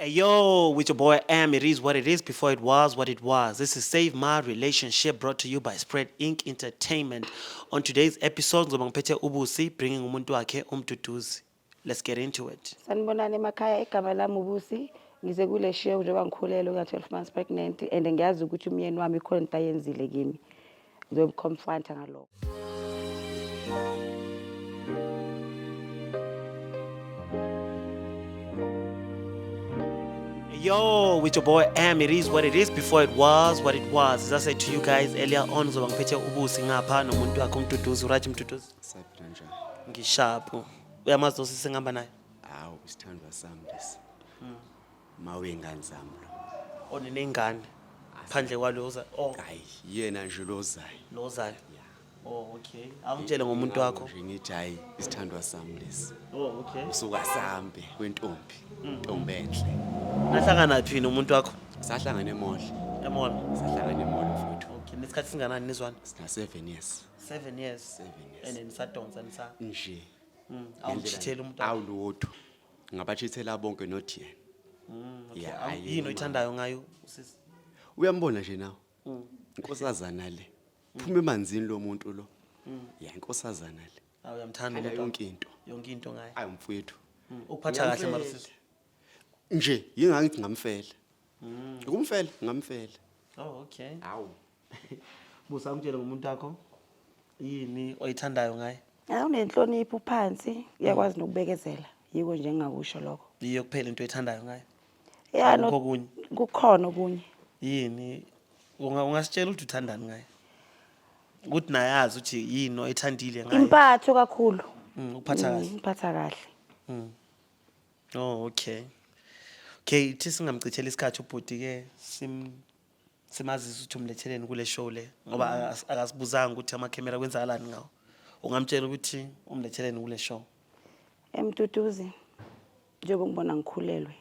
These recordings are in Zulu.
Hey yo, with your boy Am, it is what it is before it was what it was. This is Save My Relationship brought to you by Spread Inc. Entertainment. On today's episode, ngizoba ngiphethe uBusi bringing umuntu wakhe uMduduzi. Let's get into it. Sanibonani emakhaya, igama lami uBusi. Ngize kule show njengoba ngikhulelwe nga 12 months pregnant and ngiyazi ukuthi umyeni wami ikhona into ayenzile kimi. Ngizomconfronta ngalokho. Yo, with your boy Am, it is what it is before it was what it was. As I said to you guys earlier on, ngizoba ngiphethe uBusi ngapha nomuntu wakhe uMduduzi. Right Mduduzi? Saphila njani? Ngishapu. Uyamazi lo sisi engihamba naye? Hawu isithandwa sami lesi. Mawengane zami lo. Onenengane. Phandle kwalo uza oh Hayi yena nje lozayo. lo ozayo. Oh okay. Awungitshele ngomuntu wakho. Nje ngithi hayi isithandwa sami lesi. Oh okay. Usuka sambe kwentombi. Ntombi enhle. Nahlangana phi nomuntu wakho? Sahlangana emall. Emall. Sahlangana emall mfowethu. Okay, nesikhathi singanani nizwana? Sina 7 years. 7 years. 7 years. And nisadonsa nisa. Nje. Awumchitheli umuntu wakho. Awulutho. Ngabachithela bonke not yena. Okay. Yeah, hayi, Yini oyithandayo ngayo usisi? Uyambona nje nawe. Inkosazana le. Phuma emanzini lo muntu lo. Ya inkosazana le. Awu uyamthanda Thanda umuntu wakho. yonke into. Yonke into ngaye. Ayi mfowethu. Ukuphatha kahle mara usisi. Nje yingakithi ngamfela. Ukumfela ngamfela. Oh okay. Awu. Busa ngitshele ngomuntu wakho. Yini oyithandayo ngaye? Awunenhlonipho phansi, uyakwazi nokubekezela. Yiko nje engingakusho lokho. Yiyo kuphela into oyithandayo ngaye. Ya Akukho okunye? Kukhona okunye. Yini? Ungasitshela ukuthi uthandani ngaye? Ukuthi naye azi ukuthi yini oyithandile ngaye. Impatho kakhulu. Ukuphatha kahle. Impatha kahle. Oh okay. Okay, ithi singamchithela isikhathi ubhuti ke sim simazise ukuthi umletheleni kule show le ngoba akasibuzanga ukuthi ama camera kwenzakalani ngawo. Ungamtshela ukuthi umletheleni kule show. Emduduzi njengoba ngibona ngikhulelwe.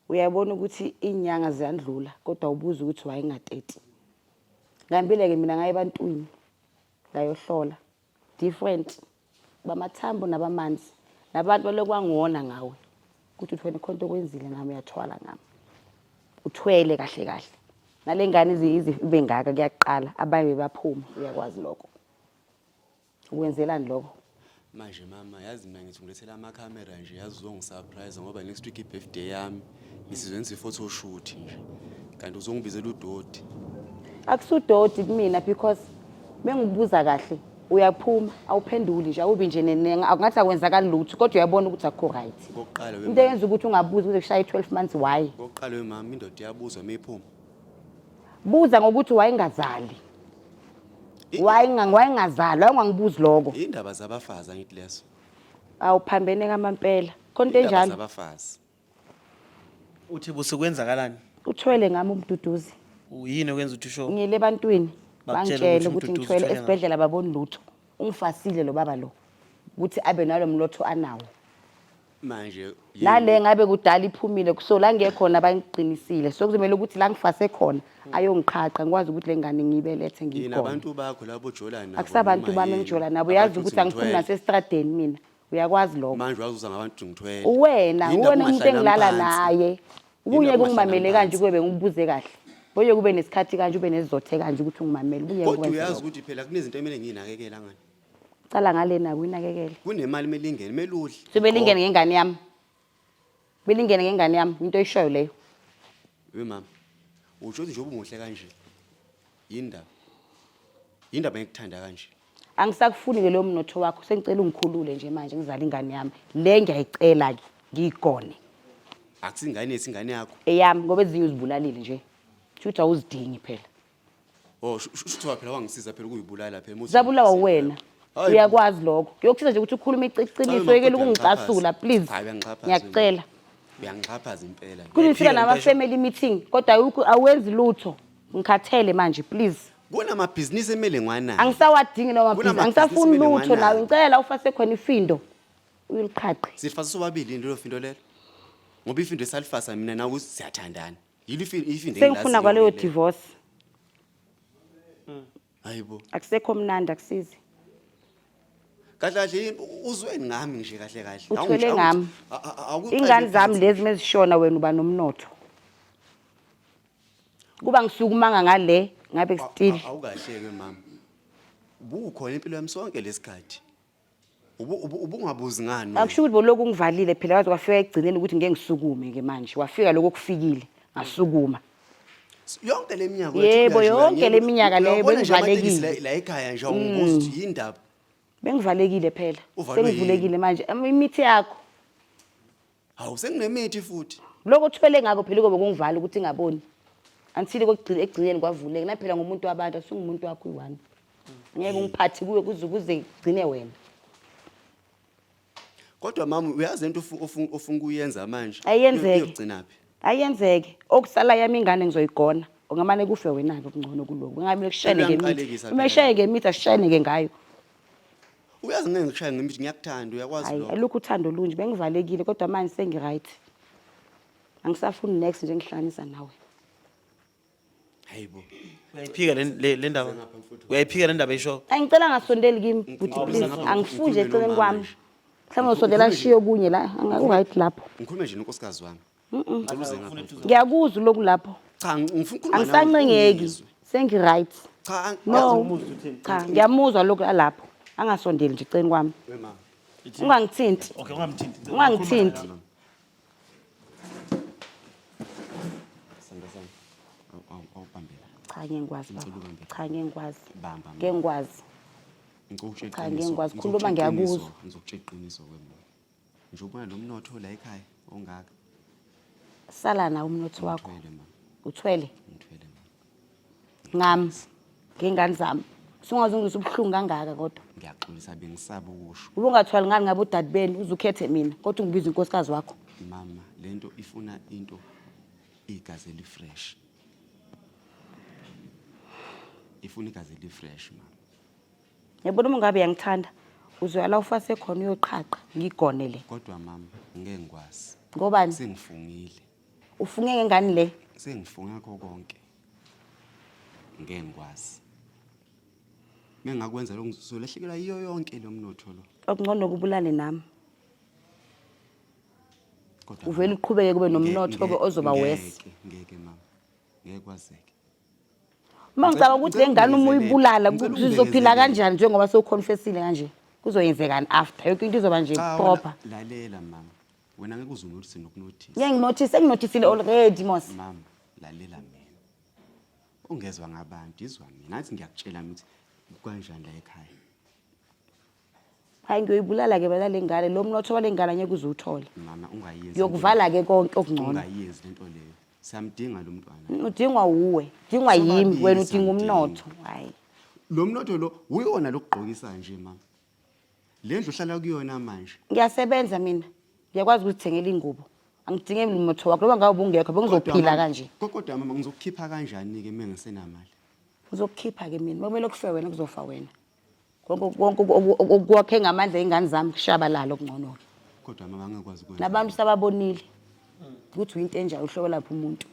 Uyabona ukuthi inyanga ziyandlula kodwa ubuza ukuthi wayengateti. Ngihambile ke mina ngaye ebantwini ngayohlola different bamathambo nabamanzi nabantu balokhu bangona ngawe ukuthi uthwele khona into okwenzile ngami uyathwala ngami uthwele kahle kahle nale ngane ize ibe ngaka kuyaqala abanye bebaphuma uyakwazi lokho ukwenzelani lokho. Manje mama yazi mina ngithi ngilethela amakhamera nje yazi uzongisurprise ngoba next week i-birthday yami ngisizwenza i-photo shoot nje kanti uzongibizela udoti. Akusudoti kumina because mengibuza kahle uyaphuma awuphenduli nje awubi nje ngathi akwenzakali lutho kodwa uyabona ukuthi akukho right. Kokuqala we Into eyenza ukuthi ungabuzi kuze kushaye 12 months why? Kokuqala we mama indoda iyabuzwa mayiphuma. Buza ngokuthi wayengazali. Wayengazali, wayengangibuzi lokho. Indaba zabafazi angithi leso. Awuphambene kamampela. Khona into Indaba enjalo. zabafazi. Uthi busi kwenzakalani? Uthwele ngami umduduzi. Yini okwenza ukuthi usho? Ngiyele ebantwini Bakutshela bangitshela ukuthi ukuthi uMduduzi ngithwele uthwele ngami. esibhedlela baboni lutho. Ungifasile lo baba lo ukuthi abe nalo mlotho anawo. Manje yini- Nale ngabe kudala iphumile so la ngiyekhona bangiqinisile. So kuzomela ukuthi la ngifase khona ayongiqhaqha ngikwazi ukuthi le ngane ngiyibelethe Yini ngiyigone. abantu bakho labo ojola nabo. Akusabantu noma bami yini, engijola nabo uyazi abantu ukuthi angiphumi ngithwele. nasestradeni mina. Uyakwazi lokho. Manje wazuza ngabantu ngithwele. Uwena, Yini ndaba uwena umuntu ungahlalanga engilala phansi? naye. Yini Ubuye ndaba kungimamele ungahlalanga kanje phansi? kube bengibuze kahle. Boye kube nesikhathi kanje ube nezothe kanje ukuthi ungimamele. Ubuye Kodwa ukwenze uyazi lokho. ukuthi phela kunezinto emele ngiyinakekela ngani. Cala ngalena kuyinakekele. Kunemali emele ingene, kumele udle. So belingene ngengane yami. Belingene ngengane yami, into oyishoyo leyo. We mama, usho ukuthi njengoba umuhle kanje. Yini ndaba? Yini ndaba ngikuthanda kanje? Angisakufuni ke lowo mnotho wakho, sengicela ungikhulule nje manje ngizale ingane yami. Le ngiyayicela ke, ngiyigone. Akusingane yethu ingane yakho. Eyami ngoba ezinye uzibulalile nje. Shuthi awuzidingi phela. Oh, shuthi phela wangisiza phela ukuyibulala phela. Muthi Zabulawa wena. Hayi bo. Uyakwazi lokho. Kuyokusiza nje ukuthi ukhulume iqiniso yekela ukungicasula please. Hayi uyangixhaphaza. Ngiyacela. Uyangixhaphaza impela. Kunifika Uyaphika nama into esho. family meeting kodwa awenzi lutho. Ngikhathele manje please. Kunamabhizinisi emele ngwanayo. Angisawadingi lawo mabhizinisi. Kunamabhizinisi Angisafuni emele lutho nawe. ngwanayo. Ngicela la ufase khona ifindo. Uyiliqhaqhe. Sifasa sobabili yini lelo findo lelo? Ngoba ifindo esalifasa mina nawe siyathandana. Yilo ifindo Sengifuna kwaleyo engilaziyo lelo. divorce. Hayibo. Akusekho mnandi akusizi. Kahle kahle yini uzweni ngami nje kahle kahle. Uthwele ngami. Ingane zami lezi mezishona wena uba nomnotho. Kuba ngisukumanga ngale ngabe kustili. Awukahle ke mama. Ubukhona impilo yami sonke lesikhathi. Ubungabuzi ngani? Akusho ukuthi bolokhu ungivalile phela waze kwafika ekugcineni ukuthi ngeke ngisukume ke manje. Wafika lokho okufikile ngasukuma. Yonke le minyaka Yebo, yonke le minyaka leyo bengivalekile. La ekhaya nje awungibuza ukuthi yindaba. Bengivalekile phela. Uvalwe yini? Sengivulekile manje. Imithi yakho. Hawu senginemithi futhi. Lokho othwele ngako phela kobe kungivala ukuthi ngaboni. Until kokugcina ekugcineni kwavuleka. Naphela ngumuntu wabantu asungumuntu wakho uyi-one. Ngeke ungiphathe kuwe kuze kuze kugcine wena. Kodwa mama uyazi lento ofuna ukuyenza manje. Ayenzeke. Iyogcinaphi? Ayenzeke. Okusala yami ingane ngizoyigona. Ungamane kufe wena-ke okungcono kulokhu. Ungamele kushayene ngemithi. Uyangiqalekisa Uma eshaye ngemithi asishayene-ke ngayo. Uyazi ngeke ngikushaye ngemithi ngiyakuthanda uyakwazi Hayi lokho. alukho uthando olunje bengivalekile kodwa manje sengi-right. Angisafuni next nje ngihlanganisa nawe. Hayibo. Uyayiphika le ndaba. Uyayiphika le ndaba esho. Ayi ngicela ngasondeli kimi bhuti please. Angifuni nje eceleni kwami. Mhlawumbe usondela ngishiye okunye la. Angaku-right lapho. Ngikhulume nje nonkosikazi wami. Ngicela uze ngapha. Ngiyakuzwa lokhu lapho. Cha ngifuna ukukhuluma nawe. Angisancengeki. ungizwe. Sengi-right. Cha No. Cha ngiyamuzwa lokhu alapho. Angasondeli nje eceleni kwami. We mama. Ungangithinti. Okay, ungamthinti. Ungangithinti. Sandla sami. Awubambe la. Cha ngeke ngikwazi baba. Ngicela ubambe. Cha ngeke ngikwazi. Bamba. Ngeke ngikwazi. Ngicela ukutshela Cha, ngeke iqiniso. ngikwazi. Ngizokutshela Khuluma ngiyakuzwa. iqiniso. Ngizokutshela iqiniso ke mina. Nje ubona lo mnotho la ekhaya ongaka. Sala nawo umnotho wakho. Ngithwele mama. Uthwele Ngithwele mama. ngami ngengane zami. Sungaze ungizwise ubuhlungu kangaka kodwa. Ngiyaxolisa bengisaba ukusho. Ubungathwali ngani ngabe udadi benu uze ukhethe mina kodwa ungibiza inkosikazi wakho. Mama, lento ifuna into igazi elifresh. Ifuna igazi elifresh mama. Yabona uma ngabe uyangithanda uzoya la ufase khona uyoqhaqha ngigone le. Kodwa mama, ngeke ngikwazi. Ngobani? Sengifungile. Ufunge ngengane le. Sengifunga ngakho konke. Ngeke ngikwazi. Mengakwenza lokho ngizolahlekelwa yiyo yonke lo mnotho lo. Okungcono kubulale nami. Kodwa Uvele mama, uqhubeke kube nomnotho ke ozoba worse. Ngeke mama. Ngeke kwazeke. Uma ngicabanga ukuthi le ngane uma uyibulala Ngicela sizophila ungibekezelele. kanjani njengoba sewuconfessile kanje. Kuzoyenzekani after? Yonke into izoba nje Cha, proper. Lalela mama. Wena ngeke uze unothise nokunothisa. Ngeke nginothise, senginothисile already mos. Mama, lalela mina. Ungezwa ngabantu, izwa mina. Ngathi ngiyakutshela mina ukuthi kukanjani la ekhaya. Hayi ngiyoyibulala ke bala le ngane, lo mnotho wale ngane angeke uze uwuthole. Mama ungayenzi. Ngiyokuvala ke konke okungcono. Ungayenzi lento leyo. Siyamdinga lo mntwana. Udingwa wuwe, udingwa yimi, Sobabili wena udinga siyamdinga. umnotho. Hayi. Lo mnotho lo uyona lokugqokisa nje mama. Le ndlu ohlala kuyona manje. Ngiyasebenza mina. Ngiyakwazi ukuzithengela ingubo. Angidinge umnotho wakho noma ngabe ubungekho bengizophila kanje. Kodwa mama ngizokukhipha kanjani ke mina ngisenamali? Ngizokukhipha ke mina. Kumele kufe wena kuzofa wena. Konke konke okwakhe ngamandla ingane zami kushabalala okungcono ke. Kodwa mama angikwazi ukwenza. Nabantu sababonile ukuthi uyinto enjani uhlobo lapho umuntu.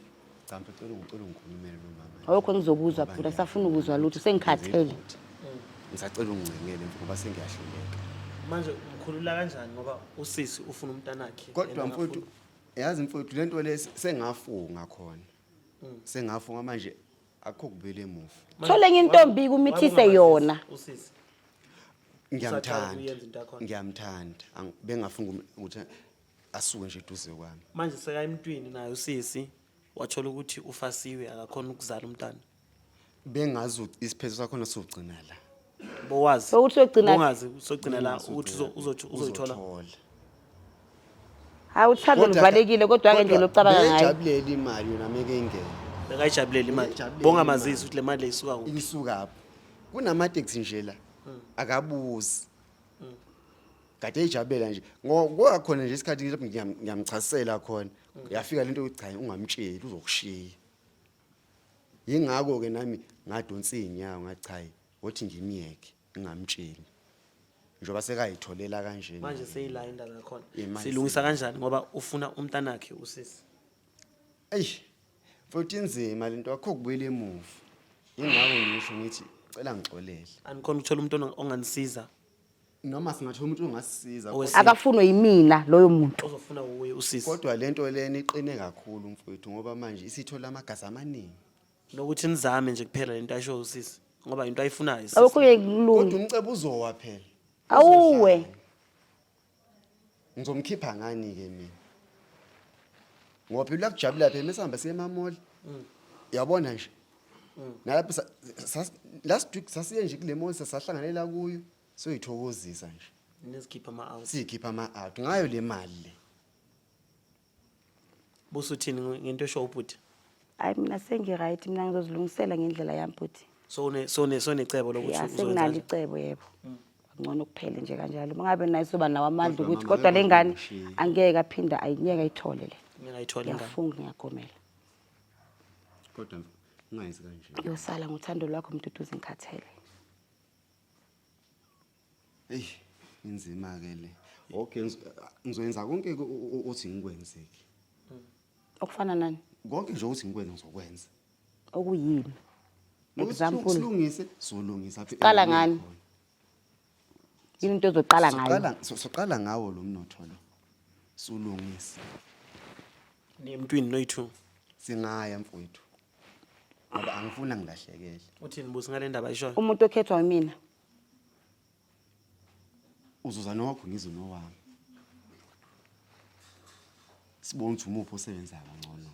Cha ngicela ngicela ungikhulumele lo mama. Awukho engizokuzwa phela safuna ukuzwa lutho sengikhathele. Ngisacela ungincengele mfo ngoba sengiyahluleka. Manje umkhulula kanjani ngoba usisi ufuna umntanakhe. Kodwa mfowethu yazi mfowethu lento le sengafunga khona. Sengafunga manje akukho kubuyela emuva. Thole enye intombi kumithise yona. Usisi. Ngiyamthanda. Uyenza into yakhona. Ngiyamthanda. Bengafunga ukuthi asuke nje eduze kwami. Manje seka emntwini naye usisi wathola ukuthi ufasiwe akakhona ukuzala umntana. Bengazi ukuthi isiphetho sakhona sogcina la. Bowazi. Sokuthi sogcina- Bongazi sogcina la ukuthi uzoyithola. Uzothola. Hayi uthando luvalekile kodwa ngendlela ocabanga ngayo. Bejabulela imali yona meke ingene. Bekayijabulela imali. Bejabulela Bongamazisi imali. ukuthi le mali le isuka kuphi. Isukaphi? Kunamateksi nje la. Akabuzi. Kade ejabulela nje. Ngoba khona nje isikhathi lapho ngiyamchasela khona. Yafika lento yokuthi cha ungamtsheli uzokushiya. Yingakho ke nami ngadonsa izinyawo ngathi cha wothi ngimyeke ngingamtsheli. Njengoba sekayitholela kanje. Manje seyila indaba yakhona. Imali Silungisa kanjani ngoba ufuna umntanakhe usisi. Eyi, mfowethu inzima lento akho kubuyela emuva. Yingakho ngisho ngithi cela ngixolele. Anikhona ukuthola umuntu onganisiza. Noma singathola umuntu ongasisiza. Akafunwe yimina loyo muntu. Ozofuna uye usisi. Kodwa lento lena iqine kakhulu, mfowethu, ngoba manje isithola amagazi amaningi. Nokuthi nizame nje kuphela lento ayisho usisi, ngoba into ayifunayo usisi. Awukho Kodwa kulungi. umcebo uzowa phela. Awuwe. Ngizomkhipha ngani-ke mina? Ngoba phela uyakujabula phela mesihamba siye ema-mall. Yabona nje. Nalapho last week sasiye nje kule mall, sasahlanganela kuyo, soyithokozisa nje. Nizikhipha ama-out. Siyikhipha ama-out ngayo le mali le. Busuthini ngento esho ubhuti? Hayi, mina sengi-right, mina ngizozilungisela ngendlela yami, bhuti. So une so sonecebo lokuthi Ya, uzowenza senginalo kanjani? icebo, yebo. Ngcono kuphele nje kanjalo. Uma ngabe naye soba nawo amandla Kodwa ukuthi mama, kodwa le ngeke ngane ngikushiye. angeke aphinda ayinyeke ayithole le. Ngingayithola ingane. Ngiyafunga, ngiyagomela. Kodwa ungayenzi kanje. Yosala ngothando lwakho, Mduduzi, ngikhathele. Eyi, inzima-ke le. Okay, ngizoyenza konke othi ngikwenzeke. Okufana nani? Konke nje ukuthi ngikwenze ngizokwenza. Okuyini? Nokuthi Example. silungise, solungisa. Siqala ngani? Yini into ozoqala ngayo? Soqala ngawo lo mnotho lo. Sulungise. Nemntwini noyi-two. Singaya, mfowethu. Ngoba angifuni ngilahlekele. Uthini Busi ngale ndaba ayishoyo? Umuntu okhethwa yimina. Uzuza nokho, ngize nowami. Sibone ukuthi umuphi osebenza kangcono.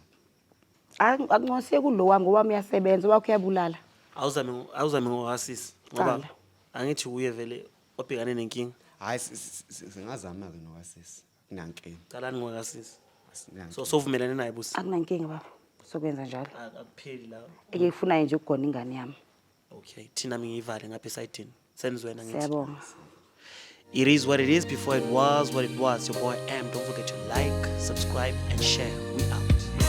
Akuncosiye kulo wami, ngoba wami uyasebenza, wakho uyabulala. Awuzame ngokasisi ngoba Qala. angithi uye vele obhekane nenkinga. Hayi, singazama ke nokasisi. Kunankinga. Qalani ngokasisi. Asinankinga. So sovumelane naye, Busi? Akunankinga, baba. Sokwenza njalo. Akupheli la. Engikufunayo nje ukugona ingane yami. Okay, thina ngiyivale ngapha esayidini. Senizwena ngithi. Siyabonga. It is what it is before it was what it was. Your boy M. Don't forget to like, subscribe, and share. We out.